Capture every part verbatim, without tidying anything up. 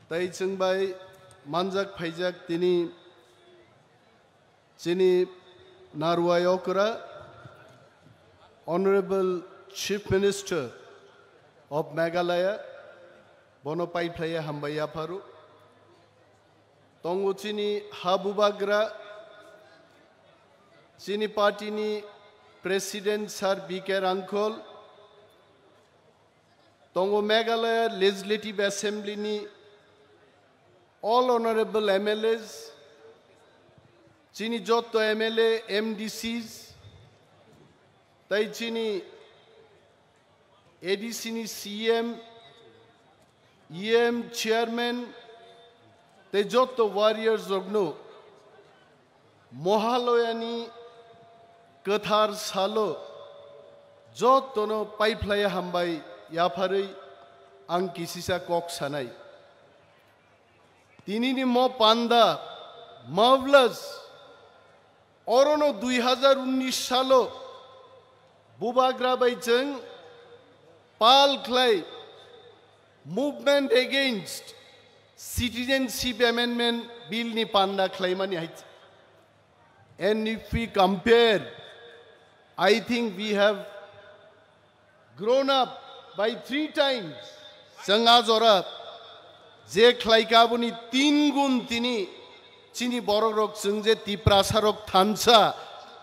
Tai chwng bai manjak phaijak tini chini narwai okra Honorable Chief Minister of Meghalaya, bono paiphlaiya hambai yapharu. Tongo chini ha bubagra, chini party ni President Sir B K Rangkhol, tongo Meghalaya Legislative Assembly ni all honorable M L As, chini jotto M L A, M D Cs, tai chini A D C ni C M, E M, Chairman, tei jotto warriors rokno Mohaloyani kwthar salo jottono paiphlaiya hambai yapharwi ang kisisa kok sanai. Tinini mo panda Mavlas orono dui hazar unnish salo bubagra bai chwng pal khlai Movement Against Citizenship Amendment Bill ni panda khlaimani hai. And if we compare, I think we have grown up by three times. Chwng a jora je khlaika aboni tin gun tini chini borok rok chwng je Tiprasa rok thansa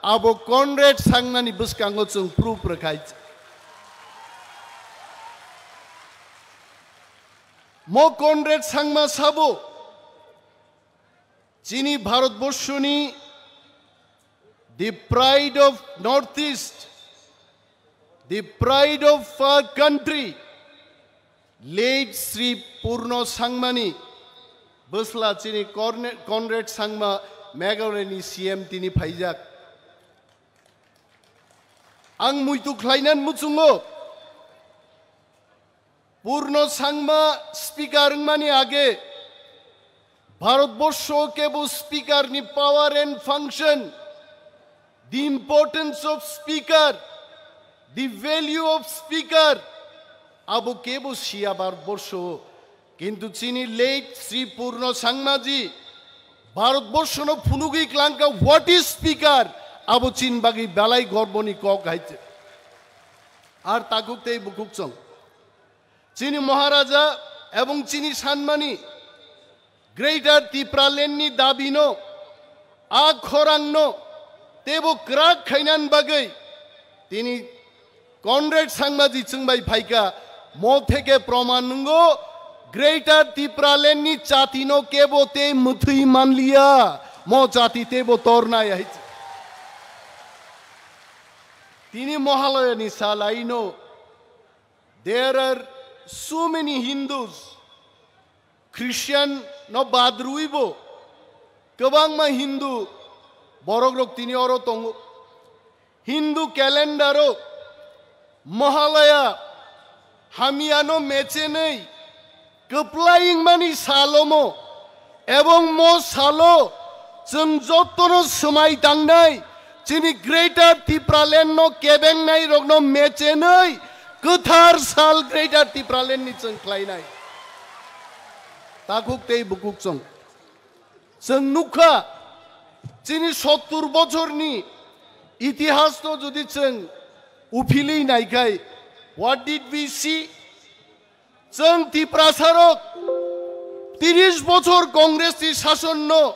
abo Conrad Sangmani bwskango chwng proof rwkhai. Mo Conrad Sangma sabo chini Bharatborshoni the pride of Northeast, the pride of our country, late Sri Purno Sangmani bwsla chini Corne-, Conrad Sangma Meghalayani C M tini phaijak. Ang muitu khlainan muchungo. Purno Sangma speaker wngmani age Bharatborsho kebo speaker ni power and function, the importance of speaker, the value of speaker, abo kebo siya Bharatborsho. Kintu chini late Sri Purno Sangmaji Bharatborshono phunugwi klangka what is speaker, abo chin bagwi belai gorboni kok hai. Ar takhuk tei bukhuk chwng. Chini Maharaja ebong chini sanmani Greater Tipraland ni dabi no, a khorang no tebo kwrak khainan bagwi tini Conrad Sangmaji chwng bai phaika, mo theke proman nungo Greater Tipraland ni chati no kebo tei mwthwi manliya, mo chati tebo tornai hai. Tini Mahalaya ni salai no There are so many Hindus, Christian no bad rwibo, kwbangma Hindu borok rok tini oro tongo. Hindu calendar o Mahalaya hamya no mechenwi kwplai wngmani salomo, ebong mo salo chwng jotono swmai tangnai, chini Greater Tipraland no kebengnai rokno mechenwi kwthar sal Greater Tipraland ni chwng khlainai. Takhuk tei bukhuk chwng. Chwng nukha, chini sottur bochorni itihas no jodi chwng uphilwi naikhai, what did we see? Chwng Tiprasa rok tiris bochor Congress ni sason no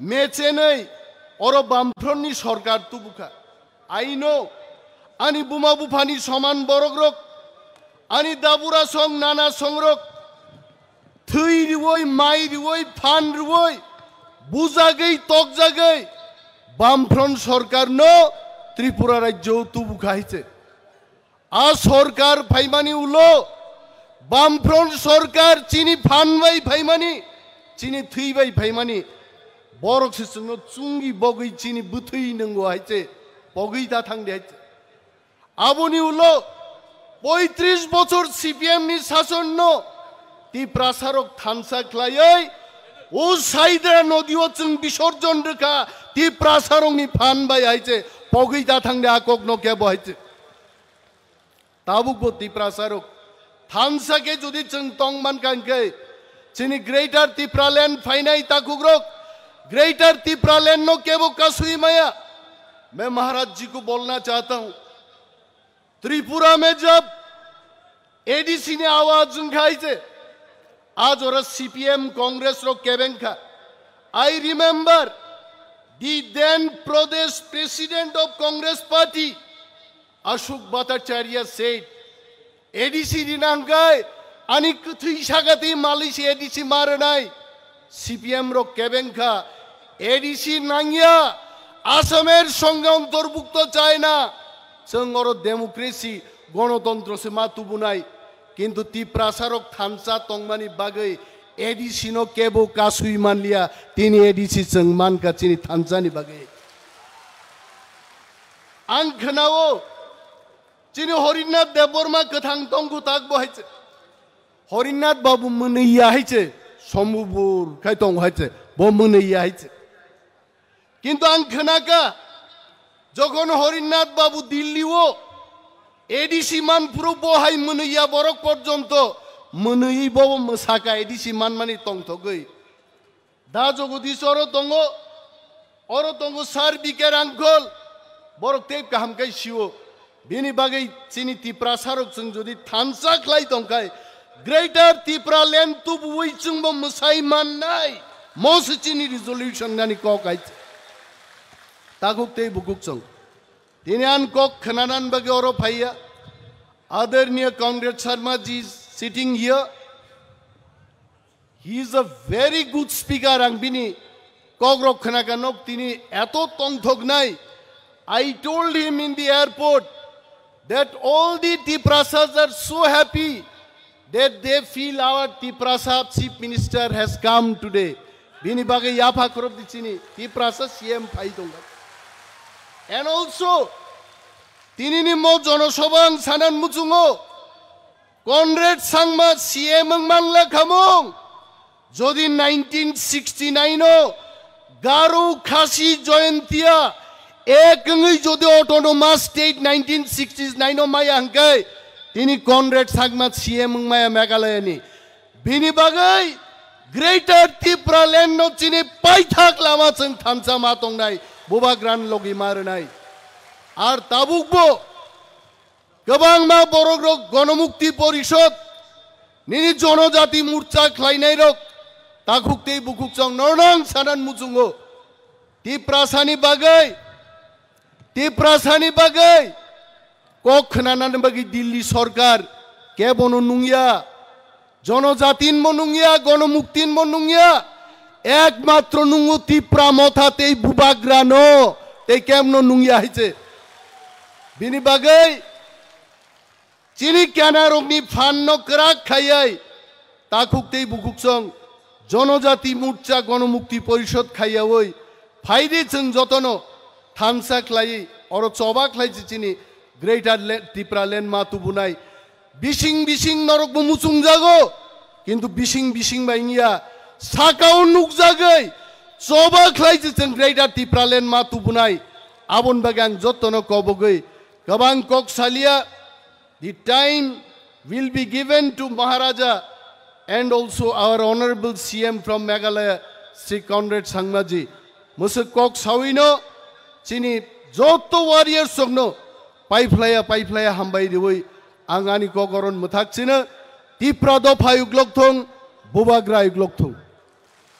mechenwi oro Bamfront ni sorkar tubukha. I know, ani buma buphani soman borok rok, ani dabura song nana song rok, thwi riwi, mai riwi, phan riwi, bujagwi, tokjagwi, Bamfront sorkar no Tripura rajyo tubukha hai se. A sorkar phaimani ulo, Bamfront sorkar chini phan bai phaimani, chini thwi bai phaimani, borok se chwngno chungi bogwi chini bwthwi nwngo hai se, pogwi da thang de hai se. Aboni ulo poitris bochor C P M ni sason no Tiprasa rok thansa khlaiwi o Saidra nodi o chwng bisorjon rwkha, Tiprasa rok ni phan bai hai se, pogwi da thang de a kok no kebo hai se. Tabuk bo Tiprasa rok thansa khe jodi chwng tong man kha hwnkhe, Chini Greater Tipraland phainai takhukrok, Greater Tipraland no kebo kasui maya. मैं महाराज जी को बोलना चाहता हूँ, त्रिपुरा में जब एडीसी ने आवाज उठाई थे, आज और सीपीएम कांग्रेस रो केबेंखा। I remember the then Pradesh President of Congress Party, Ashok Bhattacharya said, "A D C rinangkai, ani kwthwi sagati malisi A D C maranai." C P M rok kebengkha, A D C nangya, Asamer songe ontorbukto chaina, chwng oro democracy, gonotontro se ma tubunai, kintu Tiprasa rok thansa tongmani bagwi A D C no kebo kasui manliya, tini A D C chwng mankha chini thansani bagwi. Ang khwnao, chini Horinath Debbarma kwthang tongkhu tak bo hai se. Horinath Babu mwnwi ya hai se, sombubur khai tong hai se, bo mwnwi ya hai se. Kintu ang khwnakha, jokhon Horinath Babu Delhi o A D C man phuru bo hai mwnwi ya borok porjonto mwnwi bo mwsakha A D C manmani tongthogwi. Da Jagadish oro tongo, oro tongo Sir B K Rangkhol, borok tei kaham kai sio. Bini bagwi chini Tiprasa rok chwng jodi thansa khlai tongkhai, Greater Tipraland tubuwi chwngbo mwsai mannai. Mo se chini resolution nani kok hai. Takhuk tei bukhuk chwng. Tini an kok khwnanan bagwi oro phaiya. Adarniya Conrad Sharma ji is sitting here. He is a very good speaker, ang bini kokrok khwnakha nok tini eto tongthoknai. I told him in the airport that all the Tiprasas are so happy that they feel our Tiprasa Chief Minister has come today. Bini bagwi yapha khorok di chini Tiprasa C M phai tongkha. And also, tinini mo jonosabha ang sanan muchungo, Conrad Sangma C M wng manla khamung. Jodi nineteen sixty-nine o Garo Khasi Jaintia ek wngwi jodi autonomous state nineteen sixty-nine o maya hwnkhe, tini Conrad Sangma C M wng maya Meghalaya ni. Bini bagwi Greater Tipraland no chini paithak lama chwng thansa ma tongnai, bubagra ni logi ma rwnai. Ar tabukbo kwbangma borok rok Gonomukti Porishod, nini Jonojati Morcha khlainai rok, takhuk tei bukhuk chwng nornang sanan muchungo. Tiprasani bagwi, Tiprasani bagwi kok khwnanani bagwi Delhi sorkar kebono nungya. Jonojatin mo nungya, Gonomuktin mo nungya, ekmatro nungo Tipra Motha tei bubagra no, tei kemno nungya hai se. Bini bagwi chini kenarokni phan no kwrak khaiwi takhuk tei bukhuk chwng Jonojati Morcha Gonomukti Porishod khaiyawi phaidi chwng jotono thansa khlaiwi oro choba khlai se chini Greater Le-, Tipraland ma tubunai. Bising bising norokbo muchungjago, kintu bising bising bai wngya, sakao nukjagwi choba khlai se chwng Greater Tipraland ma tubunai. Aboni bagwi ang jottono kobogwi kwbang kok saliya. The time will be given to Maharaja and also our Honorable C M from Meghalaya, Shri Conrad Sangmaji. Mwswk kok sawino chini jotto warriors rokno paiphlaya paiphlaya hambai riwi ang ani kok oron mwthak chino. Tipra dopha uklok thung, bubagra uklok thung.